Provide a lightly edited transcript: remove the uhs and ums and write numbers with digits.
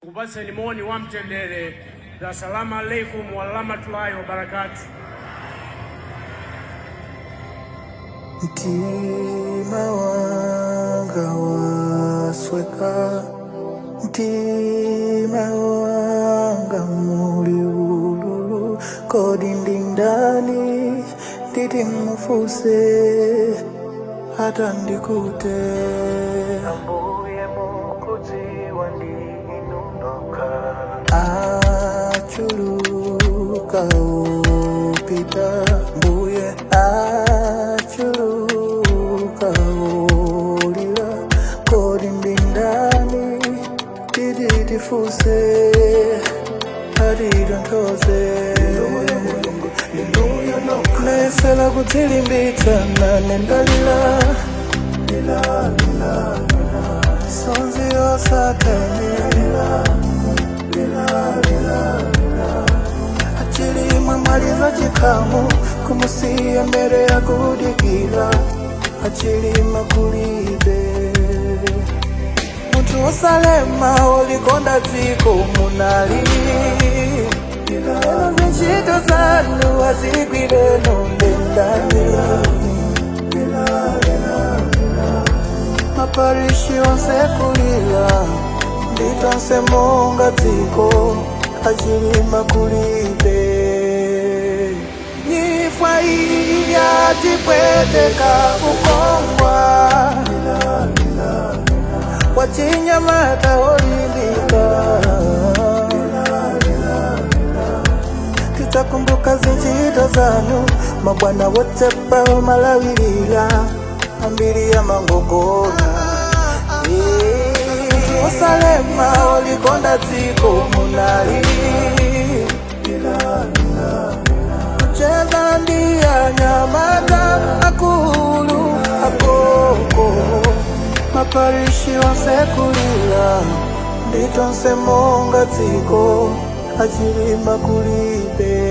Kupatseni moni wa mtendere. Assalamu alaikum warahmatullahi wabarakatuh. Mtima wanga wasweka, mtima wanga muli ululu, kodi ndi ndani nditi mufuse hata ndikute. Ambuye, mukudziwa ndi inu nokha. Achuluka upita, mbuye, achuluka ulila, kodi ndi ndani titi tifuse atitonthoze? Nesela kudzilimbitsana nendalila sonzi yosatani. Achilimwe maliza chikhamu kumusiya mbere ya kudikira. Achilima kulibe munthu wosalema, olikonda dziko munali. Lero zintchito zanu azigwireno ndendani? Maparishi onse kulila, nditonse monga dziko. Achilima kulibe. Nyifwa iyi yatipweteka kukongwa, wachinyamata olimbika. Titakumbuka zinchito zanu, mabwana wotepa omalawirira ambiri ya mangogona. Osalema, olikonda dziko munali, kucheza ndiya nyamata akulu akoko. Maparishi onse kulila, nditonse monga dziko. Achilima kulibe.